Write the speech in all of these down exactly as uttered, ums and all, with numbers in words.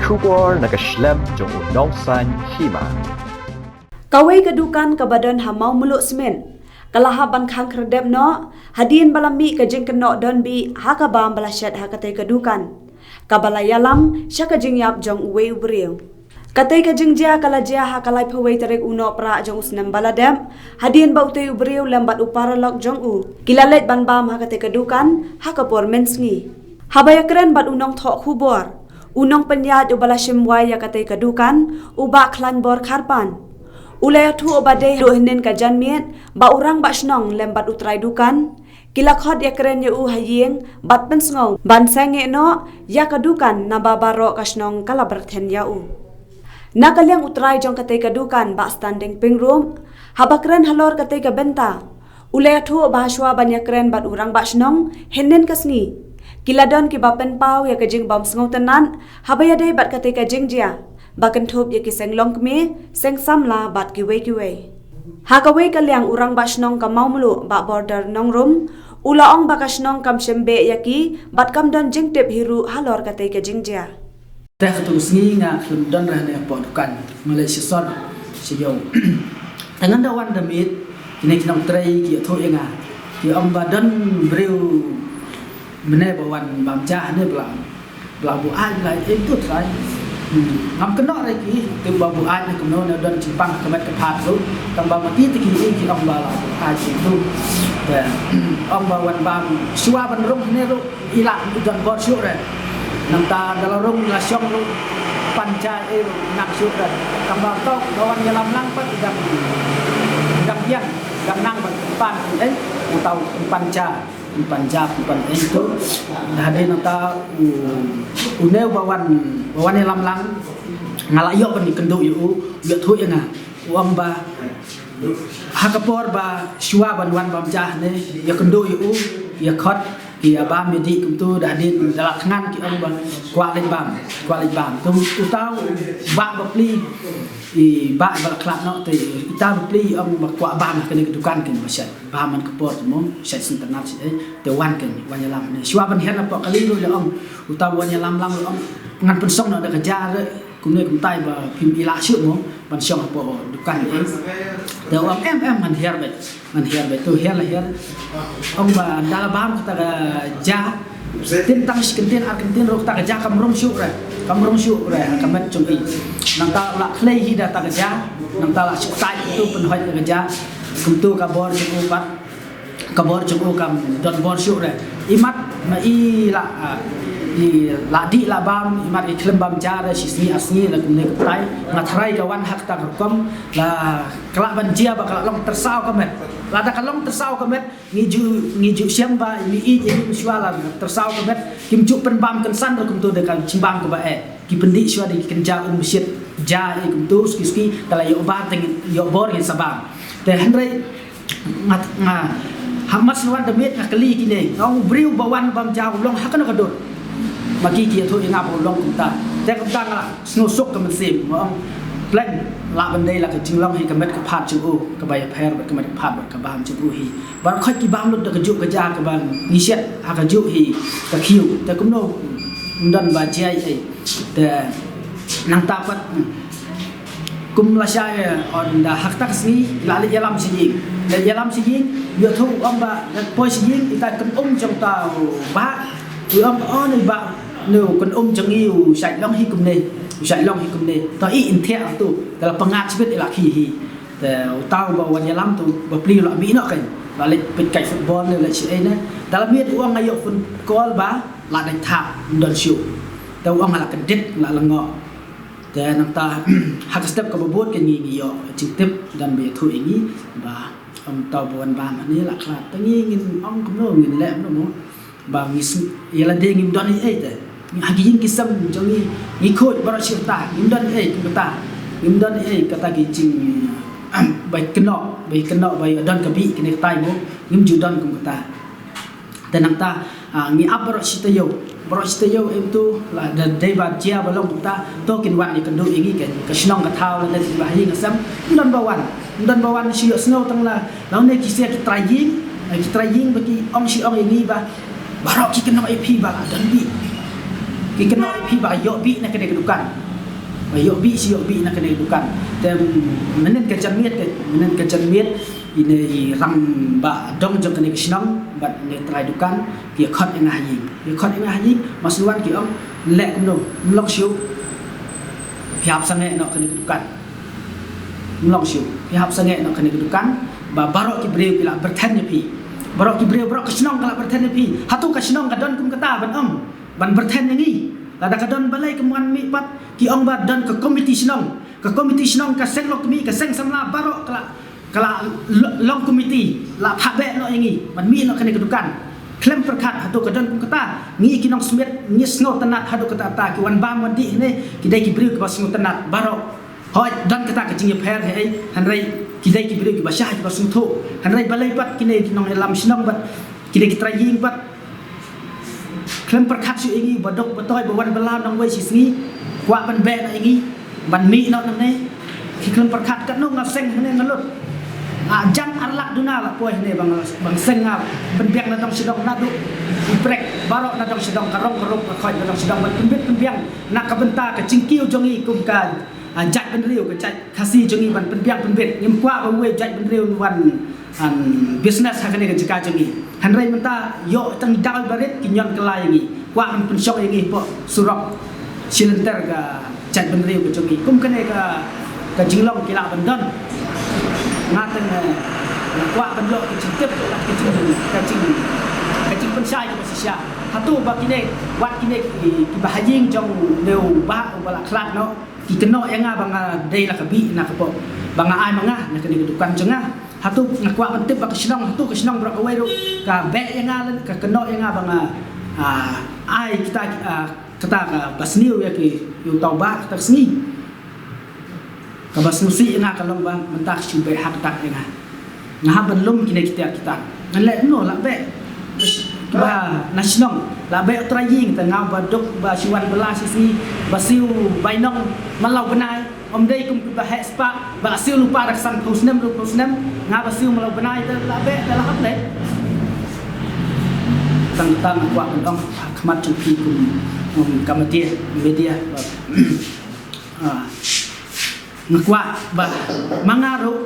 Khubor na ka shlem jong u Nongsaiñ Hima. Kawei ka dukan kaba don ha Mawmluh Cement ka la hap ban khang khyrdep noh hadien ba la mih ka jingkynnoh donbih ha ka bam ba la shet ha katei ka dukan, kaba la ïalam sha ka jingïap jong uwei u briew. Katei ka jingjia ka la jia ha ka laiphew wei tarik u Nohprah jong u snem ba la dep, hadien ba utei u briew lem bad u paralok jong u ki la leit ban bam ha katei ka dukan ha ka por mynsngi. Haba ïakren bad u nongthoh khubor, u nongpynïaid uba la shim wai ïa katei ka dukan, u Bah Khlaiñbor Kharpan, u la ïathuh ba dei haduh hynnin ka janmiet ba u rangbah shnong lem bad u trai dukan ki la khot ïakren ïa u ha ïing bad pynsngew ban sangeh noh ïa ka dukan, naba baroh ka shnong ka la byrthen ïa u. Na ka liang u trai jong katei ka dukan, Bah Standing Pyngrope, haba kren halor katei ka bynta, u la ïathuh ba hashwa ban ïakren bad u rangbah shnong hynnin ka sngi, ki la don kiba pynpaw ïa ka jingbym sngewtynnat haba ïadei bad katei ka jingjia ba kynthup ïa ki seng longkmie, seng samla bad kiwei kiwei. Ha kawei ka liang, u rangbah shnong ka Mawmluh, Bah Border Nongrum, u la ong ba ka shnong kam shim beh ïa ki bad kam don jingtip hi ruh halor katei ka jingjia. Te katu ka sngi nga khlem don re hangne hapoh dukan, nga leit sha sor sha ïew. Te ngan da wan da miet, kine ki nongtrei ki ïathuh ïa nga, ki ong ba don briew mynne ba wan bam ja hangne, ba la, ba la buaid, ba la ïeng tu trai. Hmm. Ngam kynnoh re ki, te ba buaid ne kumno, ne don jingpang ka met ka phad tu. Tang ba ma ki te ki ïeng, ki ong ba la buaid ïeng tu. Te ong ba wan bam shuwa ban rung hangne ruh i la, i don bor shuh re. Nangta da la rung la shong ruh pan ja ei ruh nang shuh re. Tang ba uto ba wan ïalam lang pat i dang, i dang ïeng, i dang nang ban pan ei, uto pan ja, pan ja, pan ei tu. Hadien nangta u, une uba wan, ba wan ïalam lang, nga la ïoh ban ïakynduh ïa u, u ïathuh ïa nga, u ong ba ha ka por ba shuwa ban wan bam ja hangne, ïakynduh ïa u, ïa khot, ïa bam ïa dih kumtu, da hadien da la thngan ki ong ba kwah leit bam, kwah leit bam. Te uta u bah bapli, i bah ba la khlad noh te, ita bapli i ong ba kwah bam ha kane ka dukan, kane ba shet bam man ka por te mo, shet sngewtynnat shet ei, te wan, kane wan ïalam hangne. Shuwa ban hiar na poh kali ruh la ong, uta ba wan ïalam lang la ong, ngan pynsong noh da ka ja re. Kumne kumtai ba phim i lah shuh mo ban shong hapoh dukan ei. Te u ong em em, ngan hiar beit, ngan hiar beit. Tu hiar la hiar. Ong ba da la bam kata ka ja, tin tang shi kyntien ar kyntien ruh kata ka ja kam rung shuh re, kam rung shuh re ha ka met jong i. Nangta la khlei hi da kata ka ja, nangta la shu tai tu pynhoit da ka ja. Kumtu ka bor jong u pat, ka bor jong u kam don bor shuh re. Imat ma i la, ah, i la dih la bam, imat i khlem bam ja re shi sngi ar sngi la kumne kumtai. Nga tharai ka wan ha kata ka rukom, la ka lah ban jia ba ka la long tyrsaw ka met. Lada ka long tyrsaw ka met, ngi ju, ngi ju shem ba ngi ïeit ïa ngi mynshuwa, la tyrsaw ka met kim ju pynbam kynsan re kumtu da ka jingbam kaba eh. Ki pyndih shuwa da ki kynja um shit ja ei kumtu, suki suki, ka la ïoh bor te ngin, ïoh bor ngin sa bam. Te hynrei nga, nga, ha mar shu wan da miet nga kylli kine, nga ong u briew ba wan bam ja u long ha kano ka dur? Ma ki ki ïathuh ïa nga ba u long kumta. Te kumta nga la sngewsuk ka mynsiem, nga ong pleng lah ban dei la ka jinglong hi ka met ka phad jong u, kaba ïapher bad ka met ka phad bad ka bam jong u hi. Baroh khoit ki bam lut da kajuh ka ja kaba ngi shet ha kajuh hi ka khiew. Te kumno, ym don ba jia ei. Te nangta pat, kum lashai, eh, ynda ha kata ka sngi la leit ïalam sha ïing. Leit ïalam sha ïing, ïathuh u ong ba leit poi sha ïing, ita kynum jong uta u bah. U ong ba, o, ne bah, ne u kynum jong ngi u shait long hi kumne, u shait long hi kumne. To i in thiah tu, te la pyngngad shibit i la khie hi. Te uta uba wan ïalam tu bapli u la mih noh, kan la leit peit kai football ne leit shi ei ne. Da la miet u ong nga ïoh phone call ba la dei thap, ym don shuh. Te u ong nga la kyndit, la lyngngoh. Te nangta ha ka step kaba bud kan ngi, ngi ïoh jingtip, don ba ïathuh ïa ngi ba ong uta uba wan bam hangne la khlad. Te ngi ngin ong kumno, ngin leh kumno mo. Ba ngi shu ïa lade ngim don ei ei te. Ha ki ïing ki sem jong ngi, ngi khuid baroh shi katta, ngim don ei ei kum kata. Ngim don ei ei kata ki jing, ba kynnoh, ba kynnoh ba ïa don ka bih kine katai mo, ngim ju don kum kata. Te nangta, ah, ngi ap baroh shi taïew, baroh shi taïew em tu, lada dei ba jia ba long kum kata, to kin wan ïakynduh ïa ngi, ka, ka shnong ka thaw lane ba ha ïing ha sem, ym don ba wan, ym don ba wan shu ïohsngew tang la, la une ki sha ki trai ïing, eh, ki trai ïing ba ki ong shi ong ïa ngi ba, baroh ki kynnoh ïa phi ba la don bih. Ki kynnoh ïa phi ba ïoh bih na kane ka dukan. Ba ïoh bih shi ïoh bih na kane ka dukan. Te mynnin ka janmiet te, mynnin ka janmiet, ine i rangbah dong jong kane ka shnong bad ine i trai dukan ki khot ïa nga ha ïing. Ki khot ïa nga ha ïing, ma shu wan ki ong, leh kumno, ym long shuh. Phi hap sangeh noh kane ka dukan. Ym long shuh. Phi hap sangeh noh kane ka dukan. Ba baroh ki briew ki la byrthen ïa phi. Baroh ki briew, baroh ka shnong ka la byrthen ïa phi. Hato ka shnong ka don kum kata ban ong, ban byrthen ïa ngi? Lada ka don balei ka mon mih pat, ki ong ba don ka komiti shnong. Ka komiti shnong, ka seng lok kmie, ka seng samla baroh ka la, ka la l-, long komiti, la phah beh noh ïa ngi ban mih noh kane ka dukan. Khlem pyrkhat. Hato ka don kum kata? Ngi ki nong Smit ngi sngewtynnat haduh katta katta, ki wan bam wan dih hangne ki dei ki briew kiba sngewtynnat baroh. Hooid, don kata ka jingïapher hi ei, hynrei ki dei ki briew kiba shai kiba sngewthuh. Hynrei balei pat kine ki nongïalam shnong bad kine ki trai ïing pat khlem pyrkhat shuh ïa ngi, ba duk ba toi ba wan bylla nangwei shi sngi, kwah ban beh noh ïa ngi, ban mih noh nangne. Ki khlem pyrkhat. Katno nga seng hangne nga lut. Ah, jan ar lak duna la poi hangne ba nga, ba nga seng, nga pynbiang na dong sha dong, naduh u prek baroh na dong sha dong, ka rong ka rup ka khoit na dong sha dong, ban pynbit pynbiang na ka bynta ka jingkiew jong ngi kum ka, ah, jaitbynriew, ka jait Khasi jong ngi, ban pynbiang pynbit. Ngim kwah ba uwei u jaitbynriew un wan, um, business ha kane ka jaka jong ngi. Hynrei mynta ïoh tang daw barit ki ñion kylla ïa ngi, kwah ban pynshong ïa ngi hapoh surok shi lynter ka jaitbynriew ka jong ngi. Kum kane ka, ka jinglong ki lah ban don. Nga tang, eh, nga kwah ban ïoh ka jingtip, ka jing, ka jing, ka jingpynshai kaba shisha. Hato ba kine, wat kine ki, kiba ha ïing jong une u bah uba la khlad noh, ki kynnoh ïa nga ba nga dei la ka bih na ka pok, ba nga ai ma nga na kane ka dukan jong nga. Hato nga kwah ban tip ba ka shnong, hato ka shnong baroh kawei ruh ka beh ïa nga lane ka kynnoh ïa nga ba nga, ah, ai kita, ah, kata kaba sniew ïa ki, ïa uta u bah kata ka sngi. Kaba sngewsih ïa nga ka long ba mynta ka shu beh ha kata ïa nga. Nga hap ban lum kine ki tiar ki tar. Ngan leh kumno, la beh kiba na shnong, la beh u trai ïing, te nga ba duk ba shu wan bylla shi sngi, ba siew bainong man la u bnai, ym dei kum kiba heh spah ba siew lypa da ka sanphew snem, arphew snem. Nga ba siew man la u bnai, te la beh, te la hap leh. Tang kata nga kwah ban ong ha khmat jong phi kum, kum ka media, media ba, ah, nga kwah ba ma nga ruh,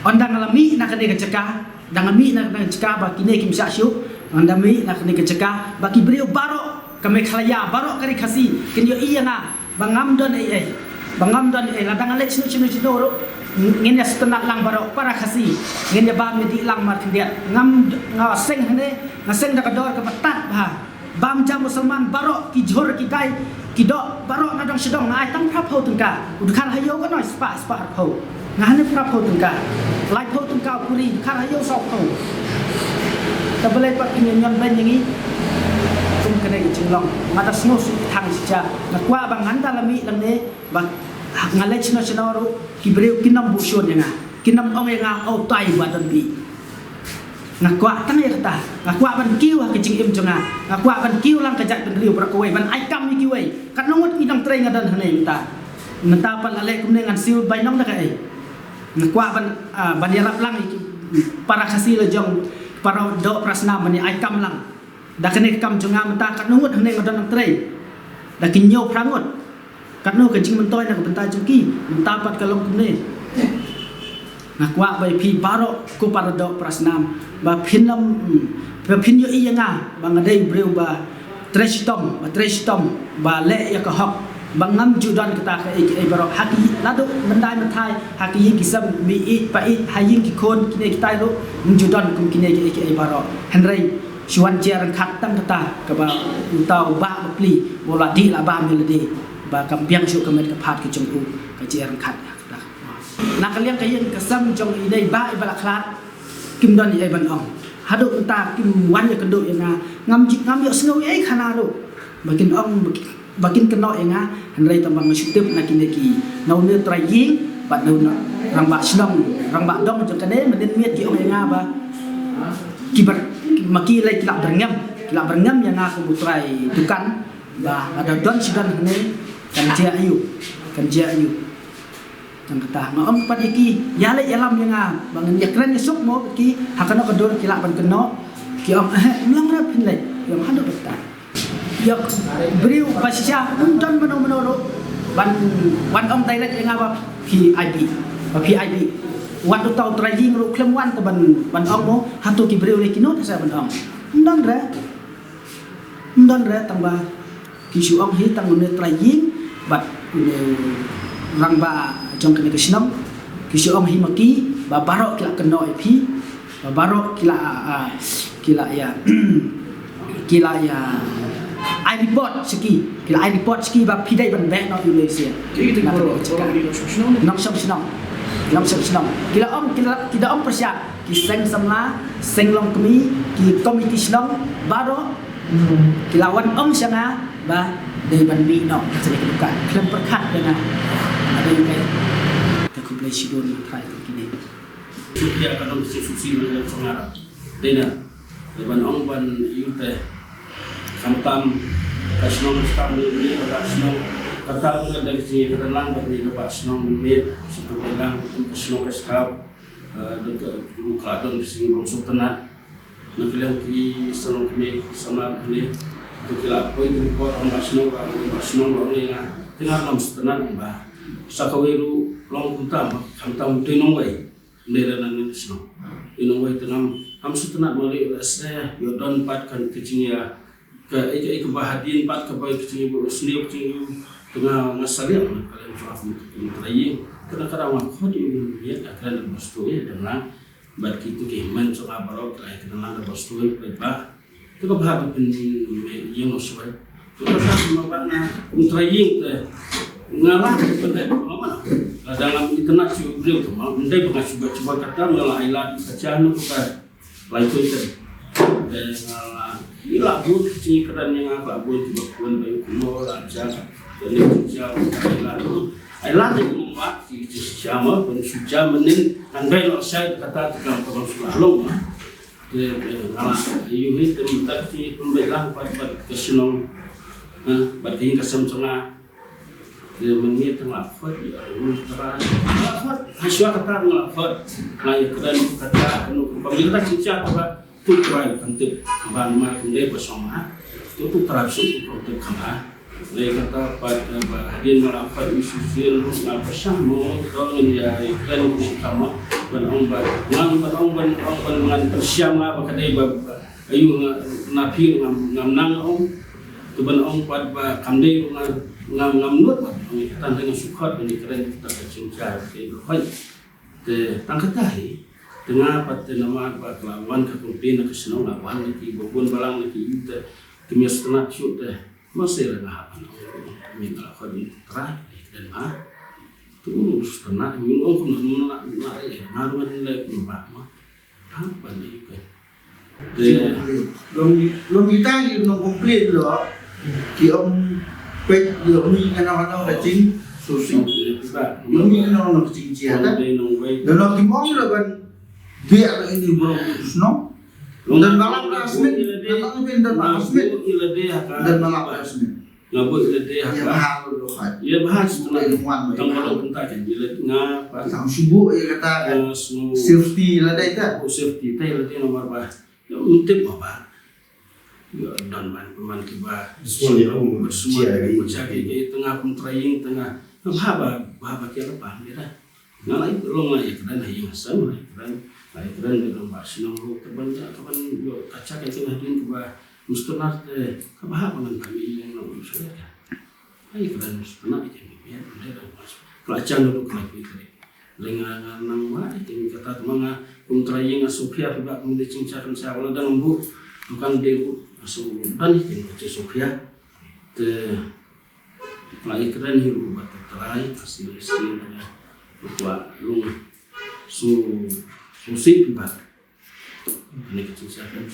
ynda nga la mih na kane ka jaka, da nga mih na kane ka jaka ba kine kim shah shuh, ynda mih na kane ka jaka ba ki briew baroh ka Meghalaya, baroh ka ri Khasi kin ïohi ïa nga ba ngam don ei ei, ba ngam don ei ei. Lada nga leit shano shano shano ruh, ngin ïa sngewtynnat lang baroh para Khasi, ngin ïa bam ïa dih lang markhyndiat. Ngam, nga seng hangne, nga seng da ka dor kaba tad bha. Bam jam Musalman baroh, ki jhur ki dai, ki doh baroh na dong sha dong, nga ai tang phraphew tyngka. U dkhar ha ïew ka noi spah, spah arphew. Nga hane phraphew tyngka. Laiphew tyngka u kuri, dkhar ha ïew sawphew. Te balei pat kin ïa ñion beiñ ïa ngi kum kane ka jinglong? Nga da sngewsih thang shisha. Nga kwah ba ngan da la mih lang ne ba nga leit shano shano ruh, ki briew kin ym buh shun ïa nga, kin ym ong ïa nga, "Oh, tai ba don bih." Nga kwah tang ïa kata. Nga kwah ban kiew ha ka jingim jong nga. Nga kwah ban kiew lang ka jaitbynriew baroh kawei, ban ai kam ïa kiwei. Katno ngut ngi dang trei nga don hangne mynta. Mynta pat la leh kumne ngan siew bainong da kaei? Nga kwah ban, ah, ban ïarap lang ïa ki para Khasi la jong, para doh para snam ban ïa ai kam lang. Da kane ka kam jong nga mynta katno ngut hangne nga don nang trei. Da ki hynñiew phra ngut. Katno ka jingmyntoi na ka bynta jong ki, mynta pat ka long kumne. Nga kwah ba ïa phi baroh ko para doh para snam ba phin ym, ba phin ïohi ïa nga ba nga dei u briew ba trei shitom, ba trei shitom, ba leh ïa ka hok, ba ngam ju don kata kaei kaei baroh. Ha ki, naduh myndai mynthai, ha ki ïing ki sem, mei ïeit pa ïeit, ha ïing ki khun kine kitai ruh, ngam ju don kum kine kiei kiei baroh. Hynrei shu wan jia ryngkat tang kata kaba uta u bah bapli u la dih la bam ïa lade ba kam biang shuh ka met ka phad ka jong u, ka jia ryngkat ïa kata. Na ka liang ka ïing ka sem jong ine i bah iba la khlad, kim don ei ei ban ong. Haduh mynta kim wan ïakynduh ïa nga, ngam ji-, ngam ïohsngew ei ei khana ruh ba kin ong, ba kin, ba kin kynnoh ïa nga. Hynrei tang ba nga shu tip na kine ki, na une u trai ïing bad na une u rangbah shnong, rangbah dong jong kane mynnin miet ki ong ïa nga ba ki bar, ma ki lei ki lah byrngem, ki lah byrngem ïa nga kum u trai dukan ba lada don shi don hangne kan jia aïu, kan jia aïu. Tang kata nga ong pat ïa ki, ïa leit ïalam ïa nga ba ngan ïakren ïasuk mo bad ki ha kano ka dur, ki lah ban kynnoh. Ki ong, "Eh, ym long re phin leit." Ki ong, "Haduh katta." Ïa briew ba shisha, ym don mano mano ruh ban, ban ong direct ïa nga ba phi ai bi, ba phi ai bi. Wat uta u trai ïing ruh khlem wan te ban, ban ong mo, hato ki briew re kino te sa ban ong. Ym don re. Ym don re, tang ba ki shu ong hi tang une u trai ïing bad une u rangbah jong kane ka shnong. Ki shu ong hi ma ki ba baroh ki la kynnoh ïa phi, ba baroh ki la, ah, ki la ïa ki la ïa ai report sha ki, ki la ai report sha ki ba phi dei ban beh noh ïa une u sien. Nongshong shnong, nongshong shnong, ki la ong, ki la, ki da ong pyrshah ki seng samla, seng longkmie, ki komiti shnong baroh ki la wan ong sha nga ba dei ban mih noh sha ka dukan, khlem pyrkhat ïa nga. Ade ïa ka khublei shibun, nga trai ïa kine. Shu ïa ka nongshong shnong, nongshong shnong. Dei na, dei ban ong ban ïu te. Khamtam ka shnong ka shnong, ka shnong ka tam ka dei ka shnong ka lang, ka dei ka shnong ka shnong ka shnong ka shnong. Eh, don ka, ka don ka shnong shu tynat. Na ka liang ki shnong kine, ki samla kine, ki la poi ki report ong ba shnong ba, ba shnong ba ong ïa nga. Te nga ngam shu tynat ba sa kawei ruh long kumta, khamtam te nongwei. Nera nang nang shnong. Ïa nongwei te ngam, ngam sngewtynnat ma lei la seh, ïoh don pat kan ka jingïa, ka, eh, ka, eh, kaba hadien pat kaba ka jingïa ba u sniew ka jingïa, te nga, nga salia na ka lem jong ka trai ïing. Te na ka daw nga khot ïa u ïa ka kren da ba stui ïa dang lang. Bad kito ki hynmen jong nga baroh ki la ïa kren lang da ba stui, bad ba Te ka bha ka pynïeng u shuwa. Te ka bha ka ma ba nga kum trai ïing te. Nga lah ka pynïeng ma ma. Lada ngam internet shu briew te ma. Ndai ba nga shu ba shu ba kata nga la ai lad ka cha no ka. Lai tu te. Te nga la. Ïa la bun ka jingkren ïa nga la bun ki ba kun ba ïa kuno la cha. Te ni cha la. Ai lad te ma ki cha ma pun shu cha ma nin. Ngan bai la shai kata te ka ka shu la long. Te, te, nga la, ïa hi te mynta ki pynbeit lang pat, pat ka shnong, ha, pat ka ïing ka sem jong nga. Te mynta te nga la khot, ïa, ïa, nga la khot, ha shuwa kata nga la khot. Nga ïa kren kata, kano, kano, kano, kata, kata, kata, tu trai kan tip, ba namar kumne ba shong ha. Tu, tu trai shu, tu kan tip kan ha. Lei kata pat, eh, ba hadien ba la pat u shu sien ruh nga pyrshang mo to ngin ïa ïa kren ki kama ban ong ba ngan ban ong ban ong ban ngan pyrshang nga ba ka dei ba, ba ayu nga na phi ngam ngam nang ong to ban ong pat ba kam dei ruh nga ngam ngam nud ba ong ïa kata nga shu khot ban ïa kren kita ka jingjar ke ruh hoi. Te tang kata hi te nga pat te namar ba ka la wan ka kumpi na ka shnong la wan na ki bubun balang na ki yu te te mias tnat shu te. Masi la nga hap ano. Min la khot min trai den ma. Tu shu tnat min ong kum na na na eh na ruan le kum ba ma. Hap ban ni ke. Te long long ita ni nong complete lo. Ki ong pek lo mi kana kana ka ching. So si. Long mi kana kana ka ching chia ta. Dei nong wei. Dan lo ki mong lo ban. Biar ini bro shnong. Dan malam ka Smit, dan malam bin dan malam Smit. Dan malam ka Smit. Nga buh ila dei ha ka. Ïa bha lo khai. Ïa bha shu tang wan tang ba long pynta kan ila nga pa. Tang shu buh ïa kata kan. Safety la dei ta. Buh safety ta ila dei namar ba. Ïa mutip ma ba. Ïa dan man man ki ba. Semua ïa um semua ïa ka ïa tengah pun trying tengah. Bha ba bha ba kia lepas dia dah. Nga la ïa long la ïa kren ha ïing ha sem la ïa kren la ïa kren da long ba shnong ruh ka ban ja ka ban ïoh ka cha ka jing hadien ka ba mesti nar te ka ba hap ngan kami ïa long mesti nar ka. La ïa kren mesti nar ïa kren ïa kren da long ba ka la cha ruh ka la ïa kren. Leng nga nga nang wa ïa kren kata te ma nga kum trai ïing nga sukhia phi ba kum de ching cha kan cha wala dang bu bukan de bu so dan ïa kren ka sukhia. Te Nga ïa kren hi ruh bad ka trai, ka senior senior, ka kwah rung su su sih phi bad. Kane ka jingshisha kan.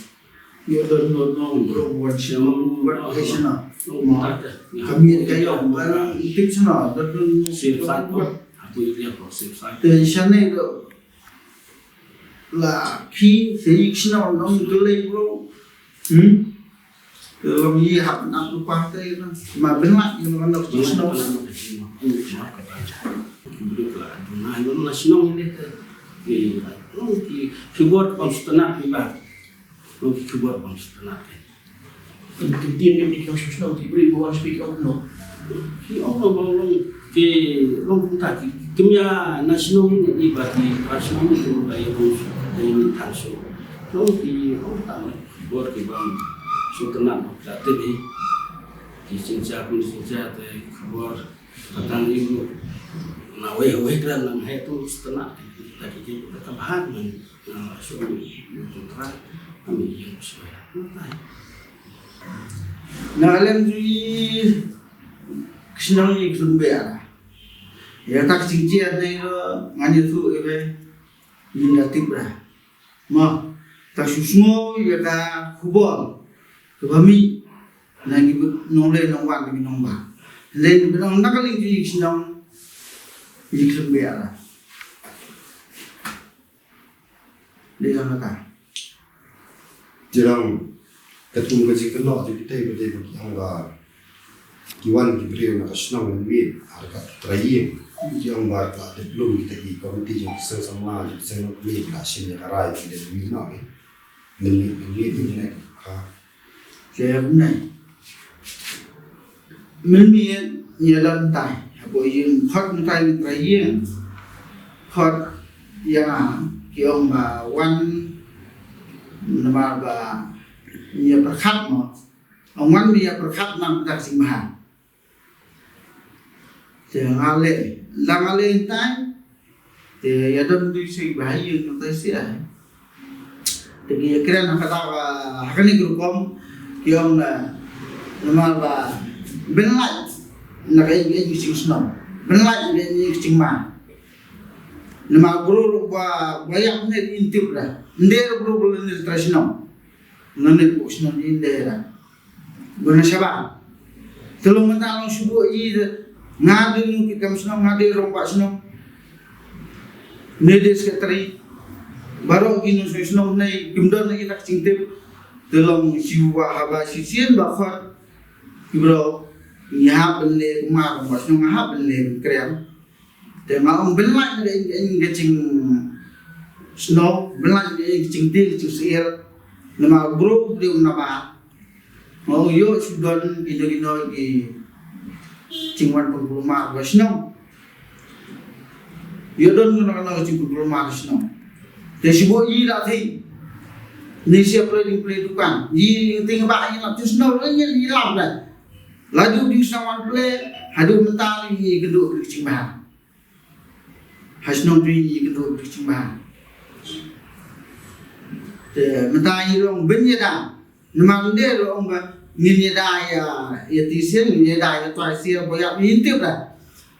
Ïa don don no bro wan sha wan ka shana. Ma kami ka ïa wan tip shana don don no. Safe side bro. Aku ïa ko safe side. Te shane do la ki se ik shana no tulai bro. Hmm. Long yi hap nang rupa te na. Ma ben lak yi nang nang snow. Long ki keyboard bang setenak ni ba. Long ki keyboard bang setenak ni. Ki, ki tiam ki, ki ong shnong, ki briew ba wan sha phi ki ong kumno? Ki ong ba long, ki long kumta, ki kmie na shnong, i ba ki ba shnong, ki ba i ong, i than shnong. Long ki ong tang, bor ki bang sngewtynnat, la tip hi. Ki synshar, ki synshar te khubor. Patang ibu na wei wei kra lang hai tu setengah kita kita kita bahar man na shu tu tra kami yang suai. Na lem jui kisnong ni ksun be ara. Ya tak cingci ada iro ngani tu ibe yin da tip ra. Mo, ta shu sngew ïa ka khubor kaba mih na ki nongleh nongwan, na ki nongbah. Hynrei ba nang na ka liang jong ngi ki shnong, ngi khlem beh ara. Dei lang kata. Te dang katkum ka jingkynnoh jong kita ba dei ba ki ong ba ki wan ki briew na ka shnong Nongmiet ha ka trai ïing. Ki ong ba ka dei lum kita ki komiti jong ki seng samla jong ki seng nongmiet ki la shim ïa ka rai ki dei Nongmiet noh ki. Nongmiet, Nongmiet ki ne ha. Te mynne. Mynmiet ïa la ntai hapoh ïing, khot ntai ngi trai ïing. Khot ïa nga ki ong ba wan namar ba ngi ïa pyrkhat mo. Ong wan ngi ïa pyrkhat nang dak sing bha. Te nga leh, la nga leh ntai. Te ïa don dui sei ba ïa ngi tai sei ai. Te ki ïa kren ha kata ka, ha kane ka rukom ki ong na, namar ba ban lait na ka ïing ka ïing ka jingshnong. Ban lait na ka ïing ka jingma. Namar bru ruh ba, ba ïap ne in tip da. Nde ruh bru bru ne tra shnong. Ngan ne bok shnong in de da. Guna shabar. Te long mynta long shu buh ïa nga dei nongkit kam shnong, nga dei rangbah shnong. Ne dei secretary. Baroh ki nongshong shnong ne kim don ïa ka jingtip. Te long shu ba haba shisien ba khot. Ki bro. Ngi hap ban leh kumar rangbah shnong, nga hap ban leh ban kren. Te nga ong ban lait ïa ka ïing ka jingsnoh, ban lait ïa ka ïing ka jingtieng ka jingsyier. Namar bru u briew u naba. Nga ong ïoh shu don kino kino ki jingwan pynkulmar ba shnong. Ïoh don kino kino ki jingpynkulmar ba shnong. Te shu buh ïa la thei. Ni sia pynlei ding pynlei dukan. Ïa ting ba ïa la tu shnong ïa ïa la. La du ding shnong wan pynlei, haduh mynta ïa kynduh ki jingbha. Ha shnong phi ngi kynduh ki jingbha. Te mynta ngi long ban ïada. Namar ynda long ba ngin ïada ïa, ïa Tisien, ngin ïada ïa Twaisier, ba ïa ngin tip da.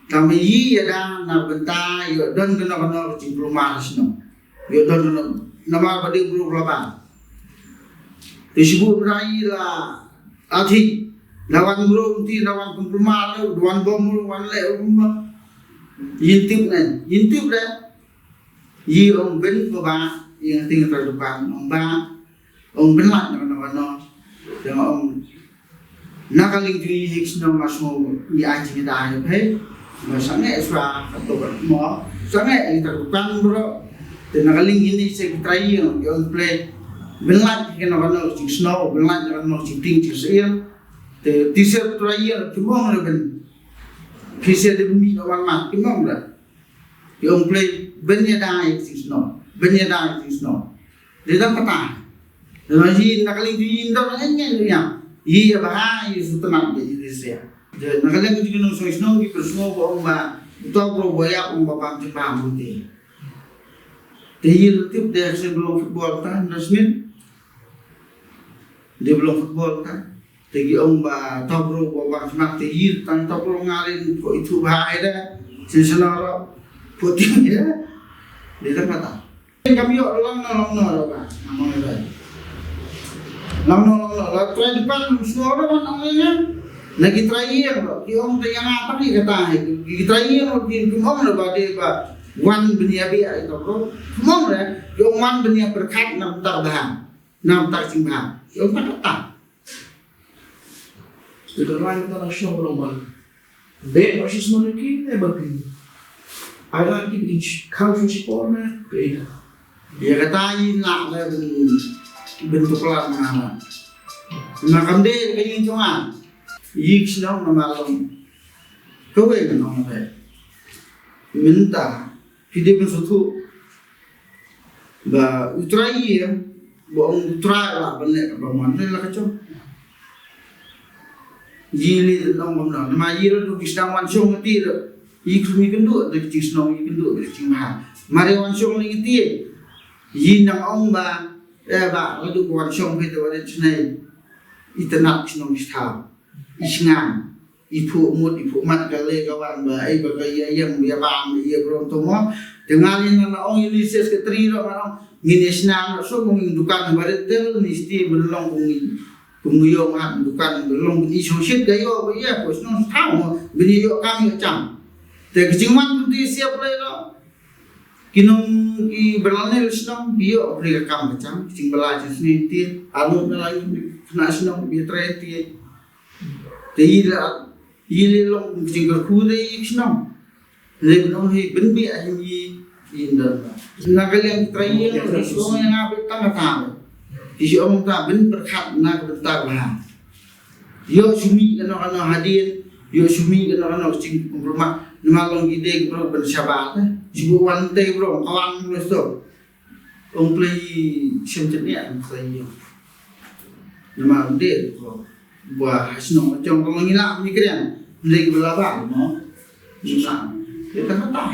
Tang ba ngi ïada na bynta ïa don kano kano ka jingkulmar ha shnong. Ïoh don, don, namar ba dei bru ba la bang. Te shu buh bra ïa la athi. La wan bru ti la wan pynkulmar, la wan bom, la wan leh bom. Ïa tip ne, ïa tip de. Ïa ong ben ko ba, ïa ting ta dukan ong ba. Ong ben lak na na na. Te ong Na ka liang jong ngi hi ki shnong nga sngew ngi ai jingïada ïa phi. Nga sangeh shuwa ka to ka mo. Sangeh ïa ka dukan bro. Te na ka liang jong ngi ki trai ïing ki ong phi. Ban lait ïa kano kano ka jingsnoh, ban lait ïa kano ka jingtieng jingsyier. Te Tisien trai ïing ki ong re ban. Phi shu dei ban mih na wan mat ki ong re. Ki ong phi ban ïada ïa ki jingsnoh. Ban ïada ïa ki jingsnoh. Dei tang kata. Te na hi na ka liang jong ngi ndor ngan ngan ïa. Ïa ba ha ïa shu tnat de ïa de sia. Te na ka liang jong ngi nongshong shnong ngi pyrsngew ba ong ba uta u bro ba ïap ong ba bam jingbam ong te. Te ïa la tip de sien ba long football ta na smin. De ba long football ta. Te ki ong ba uta u bro ba bam jingbam te ïa tang uta u bro nga rin pho itu ba ha ïa de. Sien sien ro pho ti ïa de. De tang kata. Kam ïoh lang no lang no la ba. Lang no lang no la trai depan sngor la ba nang ïa. Na ki trai ïa ba ki ong te ïa nga ta ki kata hi. Ki trai ïa ba ki ong la ba de ba wan bniabi ai to bro. Ong la ki ong wan bnia perkat na tak dah. Na tak sing bah. Ki ong tak tak. Te ka rai mynta na shnong ba long ba. Be ba shu shnong ki ne ba ki. Ai la ki ki kham shu shi por ne. Ke ina. Ïa kata ïa la la bin bin tu pla na. Na kam dei ka ïing jong nga. Ïing shnong na ma long. Kawei ka nong ba mynta phi dei ban sngewthuh ba u trai ïing, ba ong u trai lah ban leh kaba mon, leh la ka jong. Ïi lei long kumno, namar ïi ruh ki sdang wan shong kti ruh. Ïi khlem ïakynduh da ki jingsnong, ïakynduh da ki jingbha. Mar ïa wan shong lei kti. Ïi nang ong ba, eh, ba la duh wan shong phi te wan shnei. Itynnat ki shnong ki thaw. I shngain. I phuh mut, i phuh mat ka lei ka wan ba, ai ba ka ïa ïeng, ïa bam, ïa brom to mo. Te nga lei na ong ïa lei secretary ruh nga ong. Ngin ïa shna ruh shuh, ngin dukan ba retail, ni sti ban long kum ngi. Kum ngi ïoh ngat dukan ban long ban i shong shit ka ïoh ba ïa, ko shnong thaw mo. Ban ïoh kam ïoh cham. Te ka jingwan pynti siap lei ruh. Ki nong ki ba la ne shnong ki ïoh pynti ka kam ka cham, ki jingbylla jingsneng ti. Anu na la ïoh khynnah shnong bi trai ti. Te i la, i lei long kum ka jingkyrkhu de i shnong. Lei ban ong hi ban bi a him i, i ndon ba. Na ka liang trai i, i shu ong ïa nga ba tang ka tang. I shu ong ta ban pyrkhat na ka bynta ba ha. Ïoh shu mih kano kano hadien, ïoh shu mih kano kano ka jingpynkulmar. Namar long ki dei ki briew ban shabar te. Shu wan te briew, ka wan briew to. Ong plei shem chen ïa, ong plei ïa. Namar ong dei ko. Ba ha shnong jong ko ngi la ngi kren. Ngi ba la ba mo. Ngi la. Ïa ka ta.